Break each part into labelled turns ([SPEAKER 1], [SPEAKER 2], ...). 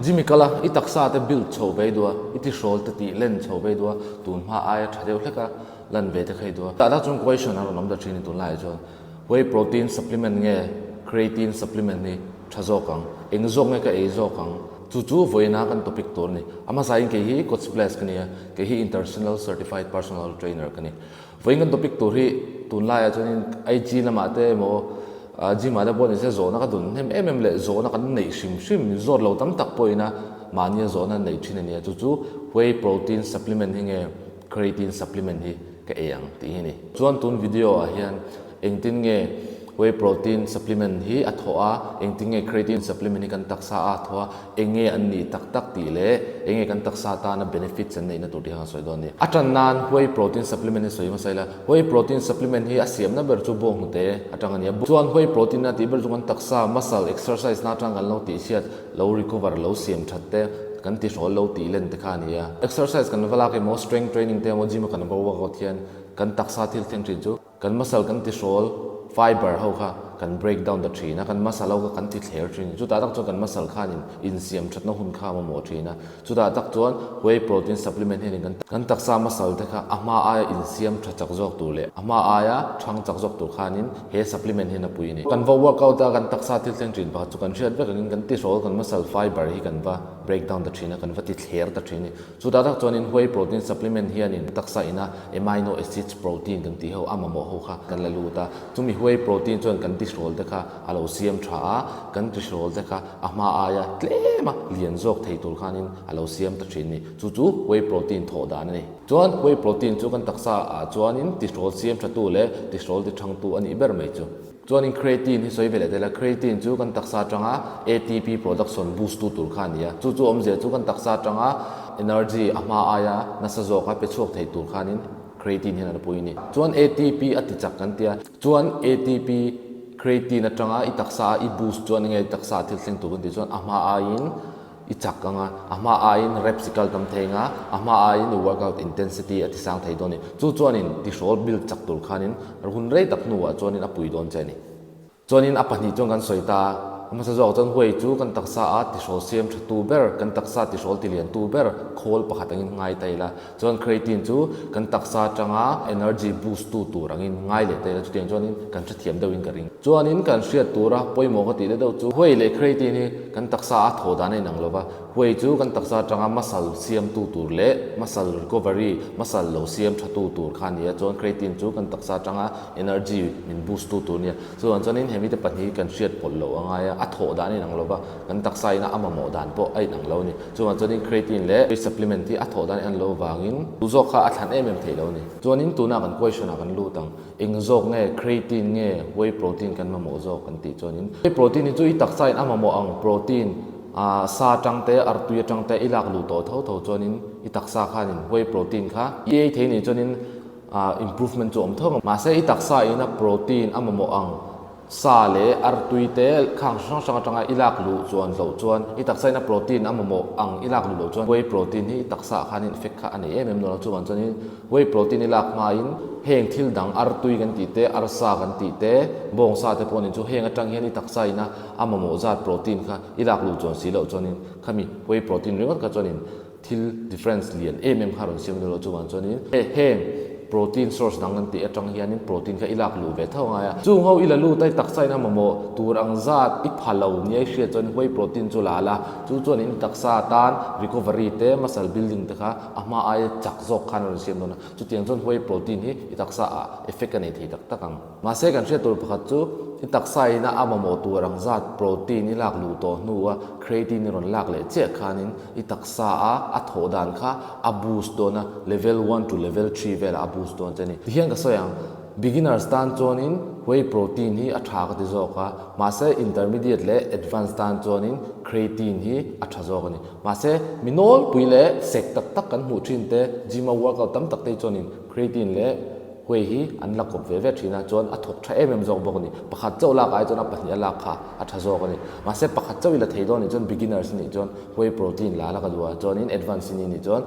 [SPEAKER 1] Gym i kal a, i taksa te build chho ve duh a, i tihrawl te tih len chho ve duh a, tun hma aia tha deuh hlek a lan ve te kha i duh a. Tah tak chuan question a rawn awm ta thin i tunlaiah chuan whey protein supplement nge creatine supplement hi tha zawk ang, eng zawk nge ka ei zawk ang? Chu chu vawiina kan topic tur a ni. A hmasain kei hi Coach Bless ka ni a, kei hi International Certified Personal Trainer ka ni. Vawiin kan topic tur hi tunlaiah chuanin IG lamah te emaw gym ah te pawh nise zawhna ka dun hnem em em leh zawhna kan neih hrim hrim zawt lo tam tak pawhin a mahnia zawhna neih thin a nia chu chu whey protein supplement hi nge creatine supplement hi ka ei ang tih hi a ni. Chuan tun video ah hian Engtin nge whey protein supplement hi a thawh a, engtin nge creatine supplement hi kan taksa a thawh a, eng nge an nih tak tak tih leh eng nge kan taksa tana benefits an neihna tur tih kha kan sawi dawn a ni. A tan nan whey protein supplement hi sawi hmasa ila, whey protein supplement hi a siamna ber chu bawnghnute atang a ni a, chuan whey protein a tih ber chu kan taksa muscle exercise na atang kan lo tihchhiat, lo recover, lo siam that te, kan tihrawl lo tih len te kha a ni a. Exercise kan va lak emaw strength training te emaw gym a kan va workout hian kan taksa thil thleng thin chu, Kan muscle kan ti hrawl, fiber ho kha kan break down ta thin a, kan muscle ho kha kan ti thler thin. Chutah tak chuan kan muscle khanin insiam thatna hun kha a mamawh thin a. Chutah tak chuan whey protein supplement hianin kan kan taksa muscle te kha a hma aia insiam tha chak zawk tur leh a hma aia thang chak zawk tur khanin he supplement hian a pui a ni. Kan va workout a, kan taksa thil thleng thin pakhat chu kan hriat vek angin kan ti hrawl kan muscle fiber hi kan va break down ta thin a, kan va ti thler ta thin a ni. Chutah tak chuanin whey protein supplement hianin taksa ina amino acids protein kan tih ho a mamawh ho kha kan la lut a, chumi whey protein chuan kan tihrawl te kha a lo siam tha a, kan tihrawl te kha a hma aia tlem a lian zawk thei tur khanin a lo siam ta thin a ni. Chu chu whey protein thawh dan a ni. Chuan whey protein chu kan taksa ah chuanin tihrawl siam tha tu leh tihrawl ti thang tu a nih ber mai chu. Chuanin creatine hi sawi ve leh tel a, creatine chu kan taksa atanga ATP production boost tu tur kha a ni a, chu chu awmzia chu kan taksa atanga energy a hma aia nasa zawka pe chhuak thei tur khanin creatine hian a la pui a ni. Chuan ATP a ti chak kan ti a, chuan ATP creatine atanga i taksa a i boost chuan enge i taksa a thil thleng tur kan tih chuan a hma aiin I chak ang a, a hma aiin reps i kal tam thei ang a, a hma aiin i workout intensity a ti sang thei dawn a ni. Chu chuanin tihrawl build chak tur khanin hun rei tak hnuah chuanin a pui dawn che a ni. Chuanin a pahnih chuan kan sawi ta a, a hmasa zawk chuan huai chu kan taksa a tihrawl siam tha tu ber, kan taksa tihrawl ti lian tu ber khawl pakhat angin ngai ta ila. Chuan creatine chu kan taksa atanga energy boost tu tur angin ngai leh ta ila, chutiang chuanin kan hrethiam deuhin ka ring. Chuanin kan hriat tura pawimawh ka tih deuh deuh chu huai leh creatine hi kan taksa a thaw dan a inang lo va, huai chu kan taksa atanga muscle siamtu tur leh muscle recovery, muscle lo siam tha tu tur kha a ni a, chuan creatine chu kan taksa atanga energy min boost tu tur a ni a. Chuvang chuanin hemi te pahnih hi kan hriat pawlh loh a ngai a, a thawh dan a inang lo va, kan taksa ina a mamawh dan pawh a inang lo a ni. Chuvang chuanin creatine leh whey supplement hi a thawh dan a inang lo vangin tu zawk kha a thlan em em theih lo a ni. Chuanin tunah kan question ah kan lut ang. Eng zawk nge creatine nge whey protein kan mamawh zawk kan tih chuanin whey protein hi chu i taksa in a mamawh ang protein ah sa atang te artui atang te i lak luh tawh tho tho chuanin i taksa khanin whey protein kha i ei thei nih chuanin ah improvement chu a awm tho ang mahse i taksa in a protein a mamawh ang Sa leh artui te khang hrang hrang atanga i lak luh chuan loh chuan i taksa in a protein a mamawh ang i lak luh loh chuan whey protein hi i taksa ah khanin effect kha a nei em em dawn a, chuvang chuanin whey protein i lak hmain heng thil dang artui kan tih te, arsa kan tih te, bawngsa te pawh nen chu heng atang hian i taksa ina a mamawh zat protein kha i lak luh chuan si loh chuanin khami whey protein ringawt kha chuanin Thil difference lian em em kha rawn siam dawn lo chuvang chuanin heng protein source dang kan tih atang hianin protein kha i lak luh ve tho angai a. Chung ho i la lut a i taksa in a mamawh tur ang zat i pha lo nia i hriat chuan whey protein chu la la chu chuan in taksa tan recovery te muscle building te kha a hma aia chak zawk khan a rawn siam dawn a. Chutiang chuan whey protein hi i taksa ah effect a nei thei tak tak ang. Mahse kan hriat tur pakhat chu i taksa ina a mamawh tur ang zat protein i lak luh tawh hnua creatine i rawn lak leh chiah khanin i taksa a a thawh dan kha a boost dawn a, level one to level three velah a boost dawn che a ni. Tihian ka sawi ang, beginners tan chuanin whey protein hi a tha ka ti zawk a, mahse intermediate leh advanced tan chuanin creatine hi a tha zawk a ni. Mahse mi nawlpui leh sek tak tak kan hmuh thin te, gym a workout tam tak te hi chuanin creatine leh Huai hi an la kawp ve ve thin a, chuan a thawk tha em em zawk bawk a ni. Pakhat chauh lak ai chuan a pahnih a lak kha a tha zawk a ni. Mahse pakhat chauh i la thei dawn nih chuan beginners nih chuan whey protein la la ka duh a, chuanin advance i nih chuan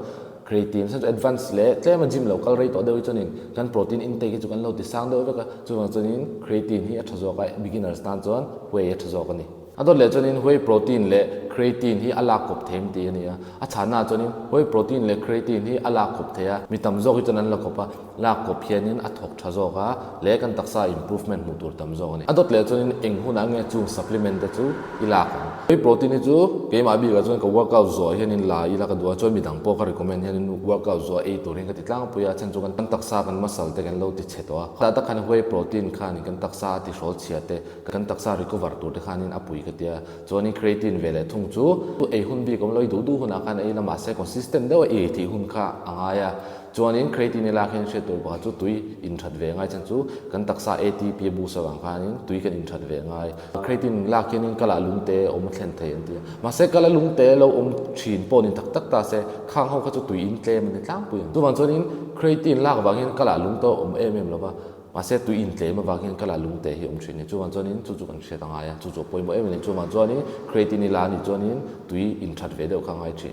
[SPEAKER 1] creatine chuan advance leh tlem a gym lo kal rei tawh deuh hi chuanin kan protein intake hi chu kan lo ti sang deuh vek a, chuvang chuanin creatine hi a tha zawk a, beginners tan chuan whey a tha zawk a ni. A dawt leh chuanin whey protein leh creatine hi a lak kawp thei em tih a ni a. A chhanna ah chuanin whey protein leh creatine hi a lak kawp thei a, mi tam zawk hi chuan an la kawp a, lak kawp hianin a thawk tha zawk a leh kan taksa improvement hmuh tur tam zawk a ni. A dawt leh chuanin eng hunah nge chung supplement te chu i lak ang. Whey protein hi chu keimah bikah chuan ka workout zawh hianin la ila ka duh a, chuan midang pawh ka recommend hianin workout zawh ei tur hian ka ti tlangpui a, chhan chu kan taksa kan muscle te kan lo ti chhe tawh a, tah tak khan whey protein khanin kan taksa a tihrawl chhia te Kan taksa recover tur te khanin a pui ka tia. Chuanin creatine ve leh thung chu ei hun bik awm lo, i duh duh hunah khan ei la mahse consistent deuh a i ei theih hun kha a ngai a. Chuanin creatine i lak hian hriat tur pakhat chu tui inthat ve ngai chhan chu kan taksa ATP a boost avang khanin tui kan inthat ve ngai. Creatine lak hianin kal ah lungte awm a thlen thei an ti a. Mahse kal a lungte lo awm thin pawh ni tak tak ta se khang ho kha chu tui in tlem a ni tlangpui ang. Chuvang chuanin creatine lak vang hian kal ah lungte a awm em em lo va. Mahse tui intlem avang hian ka la lungte hi awm thin ni. Chuvang chuanin chu chu kan hriat a ngai a, chu chu a pawimawh em a ni. Chuvang chuanin creatine i la a nih chuanin tui inthat ve deuh kha a ngai thin.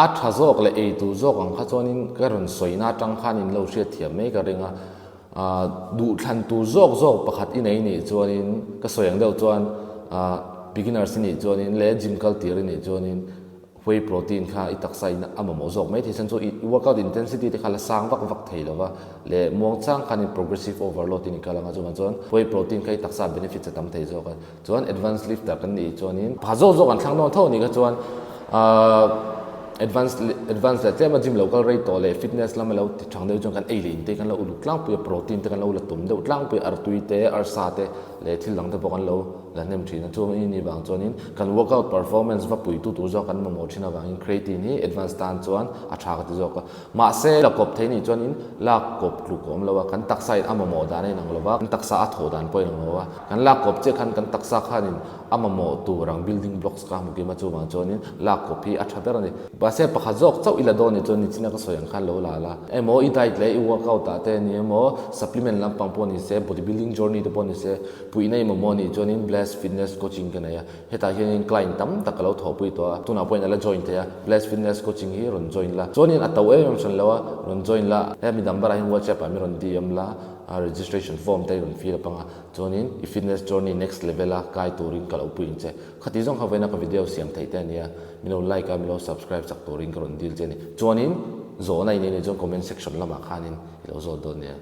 [SPEAKER 1] A tha zawk leh ei tur zawk ang kha chuanin ka rawn sawina atang khan in lo hriat thiam mai ka ring a. Duhthlan tur zawk zawk pakhat i nei nih chuanin ka sawi ang deuh chuan beginners i nih chuanin leh gym kal tir i nih chuanin Whey protein kha i taksa in a mamawh zawk mai thei chuan chu i workout intensity te kha la sang vak vak thei lova leh muangchang khan in progressive overload in i kal anga chuvang chuan whey protein kha i taksa benefits a tam thei zawk a chuan advanced lifter kan nih chuanin pha zawk zawk an thlang dawn tho a nih kha chuan ahh advanced advanced leh tlema gym lo kal rei tawh leh fitness lama lo ti thang deuh chuan kan ei leh in te kan lo uluk tlangpui a protein te kan lo la tum deuh tlangpui a artui te arsa te leh thil dang te pawh kan lo La hnem thin a, chuan i nih vang chuanin kan workout performance va puitu tur zawk kan mamawh thin avangin creatine hi advance tan chuan a tha ka ti zawk a. Mahse, la kawp thei nih chuanin lak kawp tluk a awm lo a, kan taksa in a mamawh dan a inang lo va, kan taksa a thawh dan pawh a inang lo va, kan lak kawp chiah khan kan taksa khanin a mamawh tur ang building blocks kha a hmu kim a, chuvang chuanin lak kawp hi a tha ber a ni. Mahse, pakhat zawk chauh i la dawn nih chuan nichina ka sawi ang khan lo la la. Emaw i diet leh i workout ah te ni emaw supplement lampang pawh ni se, body building journey te pawh ni se, Puihna i mamawh nih chuanin Bless Fitness Coaching ka nei a, hetah hianin client tam tak ka lo thawhpui tawh a, tunah pawhin a la join thei a, Bless Fitness Coaching hi rawn join la, chuanin a to em em hran lo a, rawn join la, he midang barah hian WhatsApp ah mi rawn DM la, a registration form te i rawn fill up anga, chuanin i fitness journey next level a kai turin ka lo pui ang che. Khati zawng kha vawiina ka video siam theih te a nia, min lo like a, min lo subscribe chak turin ka rawn deal che a ni. Chuanin zawhna i nei nih chuan comment section lamah khanin i lo zawt dawn nia.